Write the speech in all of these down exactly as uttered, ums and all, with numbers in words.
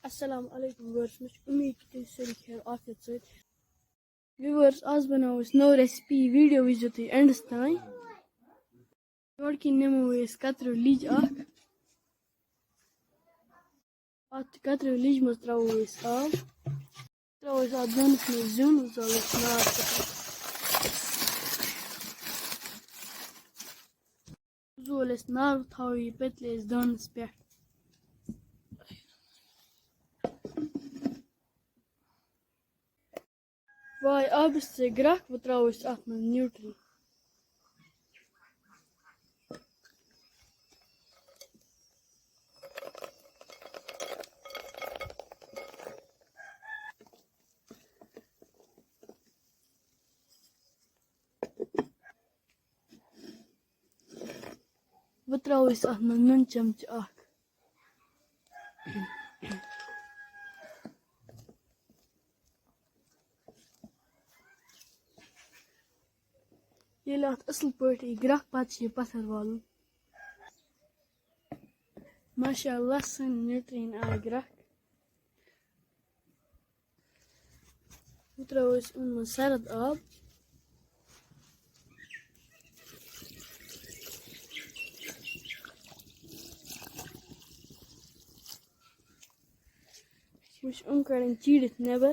السلام علیکم viewers، مےٚ چھِ اُمید کہِ تُہۍ چھِو سٲری خیر عافیت سۭتۍ۔ Viewers، آز بَناوو أسۍ نٔو recipe، video وٕچھزیو تُہۍ endس تام۔ یورٕ کِنۍ نِمو أسۍ کَتریو لیٚج اَکھ۔ اَتھ کَتریو لیٚجہِ منٛز ترٛاوو أسۍ آب۔ ترٛاوو أسۍ اَتھ دانَس منٛز زیُن، زالو أسۍ نار پَتہٕ۔ زول أسۍ نار، تھاوو یہِ پٔتلہٕ أسۍ دانَس پٮ۪ٹھ۔ واے آبَس سۭتۍ گرٛٮ۪کھ، وۄنۍ ترٛاوو أسۍ اَتھ منٛز نیوٗٹری۔ وۄنۍ ترٛاوو أسۍ اَتھ منٛز نُن چمچہٕ اَکھ۔ ییٚلہِ اَتھ اَصٕل پٲٹھۍ یی گرٛٮ۪کھ، پَتہٕ چھِ یہِ پَتھر والُن۔ ماشاء اللہ، سٲنۍ نیوٗٹرین آیہِ گرٛٮ۪کھ۔ وۄنۍ ترٛاوو أسۍ یِمَن منٛز سرد آب۔ وۄنۍ چھِ یِم کَڑٕنۍ چیٖرِتھ نٮ۪بر۔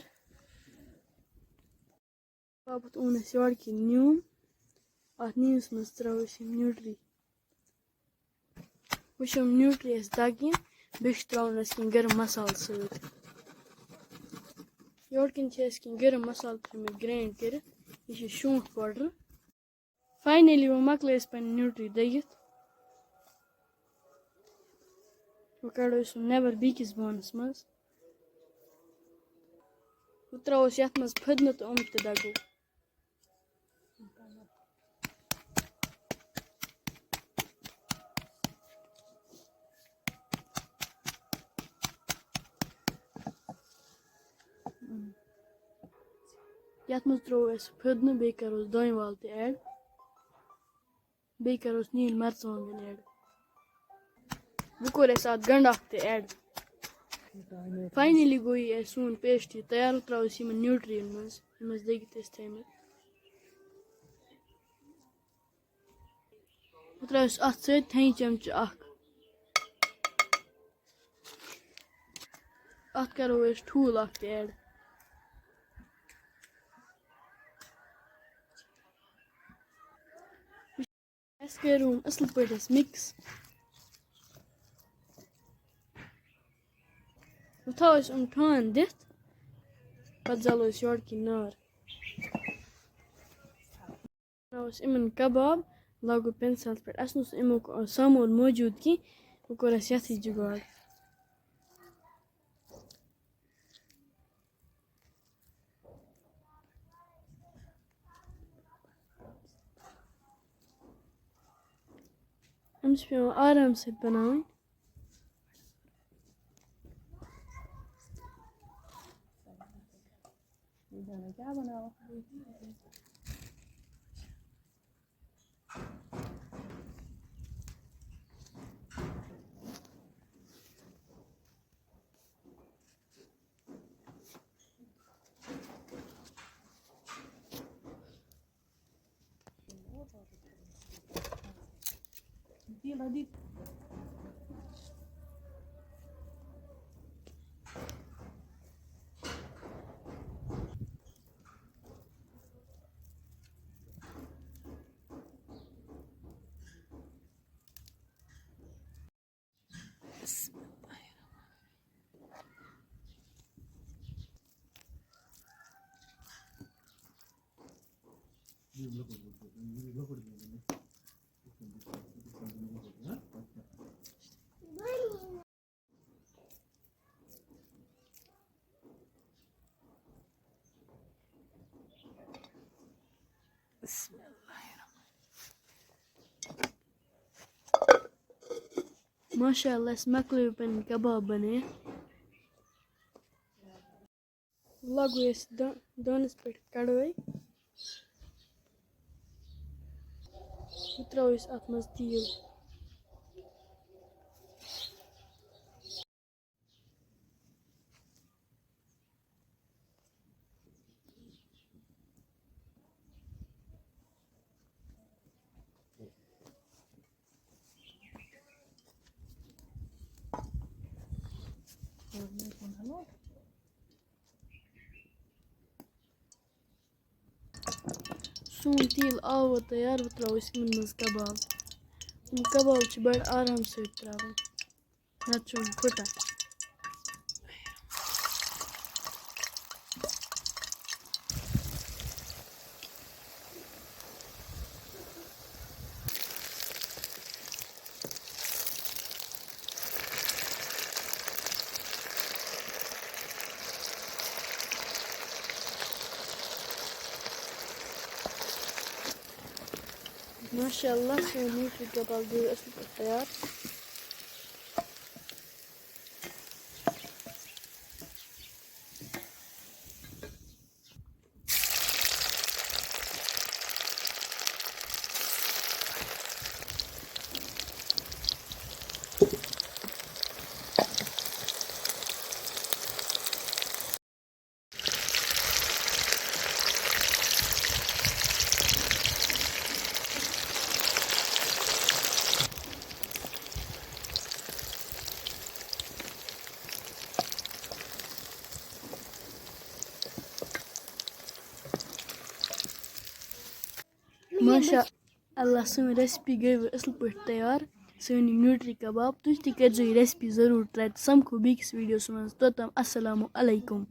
باپَتھ اوٚن اَسہِ یورٕ کِنۍ نیوٗم۔ اَتھ نیٖمِس منٛز ترٛاوو أسۍ یِم نیوٗٹری۔ وۄنۍ چھِ یِم نیوٗٹری اَسہِ دَگٕنۍ، بیٚیہِ چھِ ترٛاوُن اَسہِ کینٛہہ گرم مصالہٕ سۭتۍ۔ یورٕ کِنۍ چھِ اَسہِ کینٛہہ گرم مصالہٕ تھٲومٕتۍ grind کٔرِتھ۔ یہِ چھِ شونٛٹھ powder۔ Finally وۄنۍ مۄکلٲے اَسہِ پَنٕنۍ نیوٗٹری دٔگِتھ۔ وۄنۍ کَڑو أسۍ یِم نٮ۪بر بیٚکِس بانَس منٛز۔ وۄنۍ ترٛاوو أسۍ یَتھ منٛز پھٔدنہٕ تہٕ یِم تہِ دَگو۔ یَتھ منٛز ترٛوو اَسہِ پھٔدنہٕ، بیٚیہِ کَرو أسۍ دانہِ وَل تہِ add۔ بیٚیہِ کَرو أسۍ نیٖلۍ مَرژٕوانٛگَن add۔ وۄنۍ کوٚر اَسہِ اَتھ گَنٛڈٕ اَکھ تہِ add۔ Finally گوٚو یہِ اَسہِ سون paste یہِ تیار۔ وۄنۍ ترٛاوو أسۍ یِمَن نیوٗٹرِیَن منٛز، یِم اَسہِ دٔگِتھ ٲسۍ تھٲیمٕتۍ۔ وۄنۍ ترٛاوو أسۍ اَتھ سۭتۍ تھٔنۍ چمچہٕ اَکھ۔ اَتھ کَرو أسۍ ٹھوٗل اَکھ تہِ add۔ اَسہِ کٔرۍ یِم اَصٕل پٲٹھۍ اَسہِ mix۔ وۄنۍ تھاوو أسۍ یِم ٹھانٛڈ دِتھ، پَتہٕ زالو أسۍ یورٕ کِنۍ نار۔ بَناوو أسۍ یِمَن کَباب، لاگو pencil پٮ۪ٹھ۔ اَسہِ اوس اَمیُک سامان موٗجوٗد کینٛہہ، وۄنۍ کوٚر اَسہِ یَتھٕے جُگاڑ۔ أمِس چھِ پٮ۪وان آرام سۭتۍ بَناوٕنۍ۔ بسم اللہ الرحمن الرحیم۔ ماشاء اللہ، أسۍ مۄکلٲوۍ پنٕنۍ کباب بنٲیِتھ۔ لاگو أسۍ دا-، دانَس پٮ۪ٹھ کڑٲے۔ وۄنۍ ترٛاوو أسۍ اَتھ منٛز تیٖل۔ سون تیٖل آو وۄنۍ تیار، وۄنۍ ترٛاوو أسۍ یِمَن منٛز کباب۔ یِم کباب چھِ بَڑٕ آرام سۭتۍ ترٛاوٕنۍ، نَتہٕ چھُ یِم پھٕٹان۔ ماشاء اللہ، سون نیوٗٹری کباب گوٚو اَصٕل پٲٹھۍ تیار۔ ماشاء اللہ، سٲنۍ ریسپی گٔے وۄنۍ اَصٕل پٲٹھۍ تیار۔ سٲنۍ یِم نیوٗٹری کباب، تُہۍ تہِ کٔرۍزیو یہِ ریسپی ضروٗر ٹراے تہٕ سَمکھو بیٚکِس ویٖڈیوَس منٛز۔ توٚتام السلام علیکم۔